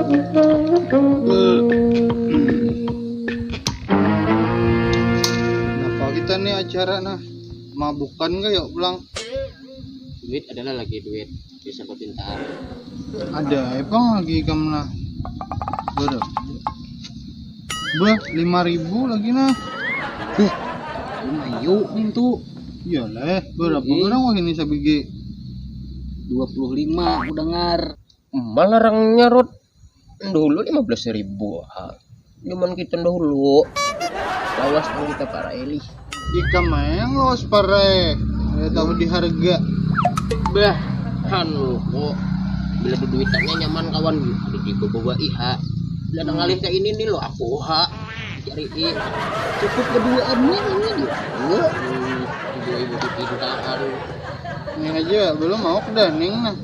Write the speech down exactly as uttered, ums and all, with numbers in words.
Napa kita nih acara nah? Mabukan gak yuk pulang? Duit adalah lagi duit. Bisa perpintaan. Ada, emang lagi kamu nah. Berapa? Bah, lima ribu lagi nah. Ayo nih tuh. Iya leh, berapa orang wah ini sabigi? Dua puluh lima, aku dengar. Malarangnya, Rut. Dulu lima belas ribu ha. Zaman kita dahulu. Lawas pang kita para elih. Ikam aja yang lawas para eh. Ada tahu di harga. Bah, anu kok. Bila duduitannya nyaman kawan, ada juga bawa iha. Bila nang alih kayak ini nih lo aku ha. Cari i. Cukup keduaannya ini juga. Hmm, ibu-ibu pintaan. Ini aja belum mau ke daning nah.